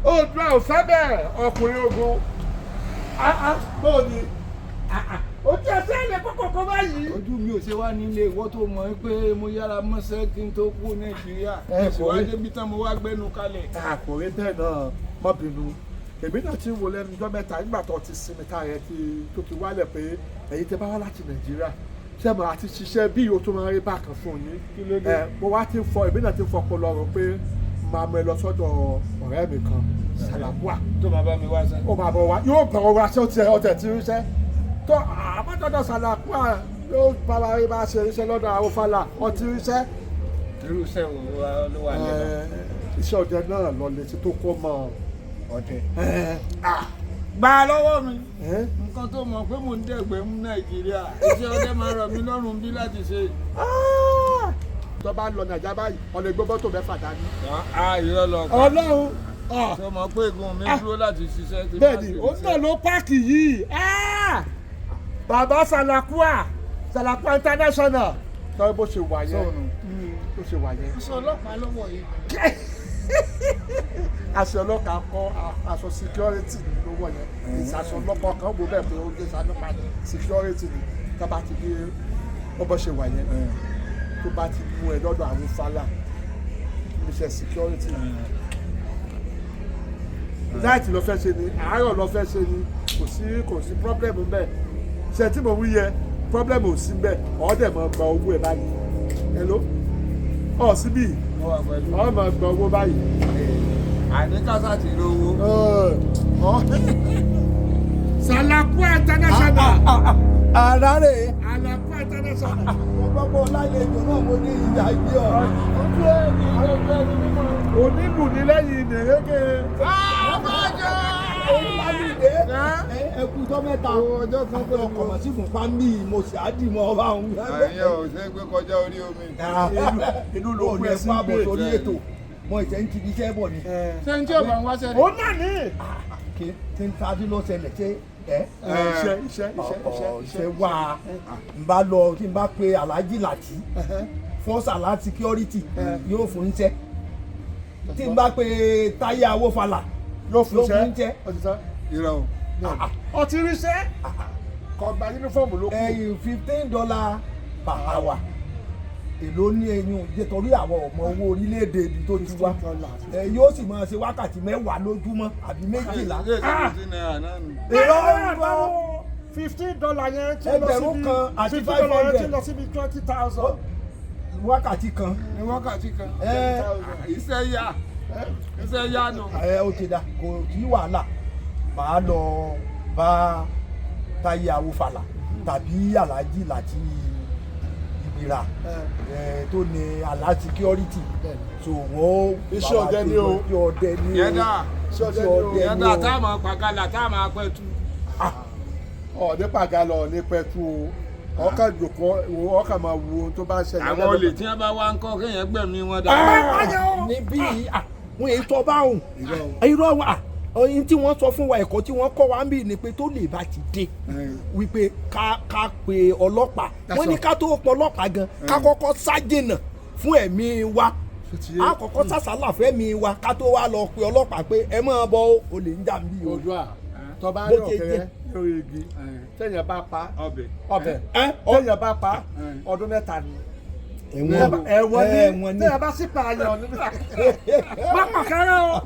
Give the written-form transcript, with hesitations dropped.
Oòduà ò fẹ́ bẹ́ẹ̀, ọkùnrin ogun. Bóò ni ojú ẹsẹ̀ ilẹ̀ kókòkò báyìí? Ojú mi ò ṣe wá nílé, ìwọ tó mọ̀ pé mo yára mọ́ṣẹ́ kí n tó kú Nàìjíríà. Ẹ, mo sì kò wá rí. Débi tán, mo wá gbẹ́nu kalẹ̀. Kò rí bẹ́ẹ̀ náà, má bínú. Èmi náà ti ń wo lẹ́nu ọjọ́ 3 nígbà tó ti sinmi tá rẹ ti tó ti wálẹ̀ pé ẹ̀yin tẹ́ bá wá láti Nàìjíríà, ṣé mo àti ṣiṣẹ́ bí o tó máa rí bákan fún yín. Kí ló dé? Ẹ mo wá ti ń fọ, èmi náà ti ń fọpọlọ rò pé máa mú ẹ lọ sọ́dọ̀ ọ̀rẹ́ mi kan, Sàlàkúà. Tó máa bá mi wá sẹ́. Ó máa bọ̀ wá, yóò bọ̀ wá ṣé ó ti ọtẹ̀ tí ń ríṣẹ́ tó àbádọ́dọ̀ Sàlàkúà, yóò bá wa rí bá ṣe ríṣẹ́ lọ́dọ̀ Àwòfàlà, ọtí ríṣẹ́. Irú iṣẹ́ wo ló wà lẹ́nu? Iṣẹ́ ọdẹ náà lọ létí tó kó mọ́. Ọdẹ. Ẹ. Gbà á lọ́wọ́ mi. Ẹ. Nǹkan tó mọ̀ pé mò ń dẹ̀gbẹ́ mú Nàìjíríà, iṣẹ́ ọdẹ máa rọ̀ mí lọ́rùn bí láti ṣe. Ah! Tó bá lọ Nàìjíríà báyìí, ọ̀nà ìgbó mọ́tò 6 dání. A irọ́ lọ pa. Ọlọ́run. Tó mọ̀ pé egun mi dúró láti ṣiṣẹ́ tí bá Bẹ́ẹ̀ni, sì ó ríṣẹ́. náà ló park yìí. Ah! Bàbá Sàlàkúà, Sàlàkúà International, tọ́ bó ṣe wà yẹn. Sọ̀nù. Bó ṣe wà yẹn. Aṣọ ọlọ́pàá lọ́wọ́ yìí. Aṣọ ọlọ́pàá kọ́, aṣọ security ló wọ̀ yẹn. Ìṣàṣọ ọlọ́pàá kan wò bẹ́ẹ̀ pé ó gbé sanúpa ní security ni. Tó bá ti dé, ó bó ṣe wà yẹn, tó bá ti mú ẹ lọ́dọ̀ àwọn fàlà níṣẹ́ security, night ló fẹ́ ṣe ni, àárọ̀ ló fẹ́ ṣe ni, kò sí problem bẹ́ẹ̀. Ṣe tí mo wí yẹ, problem ò sí bẹ́ẹ̀. Ọ̀ dẹ̀ máa gba owó ẹ̀ báyìí. Hello, ọ̀ síbí. Mo wà pẹ̀lú. Ọ̀ máa gba owó báyìí. Àní kásá ti rówó. Sàlàkúà International. Ara rè. Sàlàkúà International. Mo gbọ́ pé ọlálejò náà, mo ní ìyá ìgbé ọ. Ojú ẹni, ojú ẹni mímọ́. Onílù ní lẹ́yìn ìnìrèké. Àbájọ. Olùwálùdé, ẹ kú ọjọ́ 3. Ọjọ́ kan pẹ̀lú. Ọkọ̀ mọ̀ sí fún pàmì, mo sì á dì mọ́ ọba òun. Àyẹ̀ ò ṣe é gbé kọjá orí omi. Inú ló Ó kú ní ẹ sí ẹ̀kú àbọ̀ gbé. sórí ètò. Mo ìṣẹ́ ń tibi iṣẹ́ bọ̀ ni. Ṣé n tí ò bá ń wáṣẹ́ Ó náà ní. Kí tí ń tajú ló ṣẹlẹ̀ ṣé ẹ. Iṣẹ́, iṣẹ́, iṣẹ́, iṣẹ́. Iṣẹ́ wà, n bá lọ, tí n bá pe Alhaji Lati fún Salat Security, yóò fún iṣẹ́. Tí n bá pe Táyé Awófalà, yóò fún yóò fún iṣẹ́. iṣẹ́. Ó ti tán. Irọ́ o. Ó ti ríṣẹ́, kó gba uniform ló kù. Ẹyìn $15 per hour, èló ní eyín jẹ́ torí àwọn ọmọ owó orílẹ̀-èdè ibi tó ti wá. $15. Ẹ yóò sì máa ṣe wákàtí 10 lójúmọ́ àbí 12. Ṣé ìṣe 15 naira náà nù? Èrò ń lọ. $15 yẹn ti lọ Ẹgbẹ̀rún síbi kan àti $15 yẹn ti 500. lọ síbi 20,000. Wákàtí kan. Ní wákàtí kan. Ẹ. Iṣẹ́ yá. Iṣẹ́ yá nù. Ẹ ó ti da, kò sí wàhálà. Màá lọ bá Táyé Awófàlà tàbí Alhaji Láti Ìgbìrà ẹ tó ní Àlá Security, so wọ́n. Iṣẹ́ ọdẹ ni o. Iṣẹ́ ọdẹ ni o. Yẹn dà. Iṣẹ́ ọdẹ ni o. Yẹn dà, tá a máa pàgálà, tá a máa pẹ́ tu. Ọ̀ ní pàgálọ̀ ní pẹ̀tù o, ọkàn jòkó, ọkàn máa wo ohun tó bá ń ṣẹlẹ̀. Àwọn olè tí wọ́n bá wá ń kọ́, kéèyàn gbẹ̀mí wọn dà. Níbí wọn èyí tọ́ bá òun irọ́ wa. Ohun tí wọ́n sọ fún wa, ẹ̀kọ́ tí wọ́n kọ́ wa ń bì ni pé tó lè bá ti dé, wípé ká pe ọlọ́pàá. Wọ́n ní ká tó pọ̀ ọlọ́pàá gan, ká kọ́kọ́ sá jìnnà fún ẹ̀mí wa, a kọ́kọ́ sàsálà fẹ́mi wa ká tó wá lọ pe ọlọ́pàá pé ẹ máa bọ̀ o, olè ń jà ń bí o. Oòduà, tó bá Bó rí ṣe ọ̀kẹ́rẹ́ jẹ́. lórí igi, tẹ̀yìn bá pa Ọbẹ̀. ọbẹ̀, Ẹ tẹ̀yìn bá pa, ọdún 3 ni. Ẹ̀wọ̀n. Ẹ̀wọ̀n ni. Ẹ̀wọ̀n ni. Tẹ̀yìn bá sì pààyàn, má pàkẹ́rẹ́ o.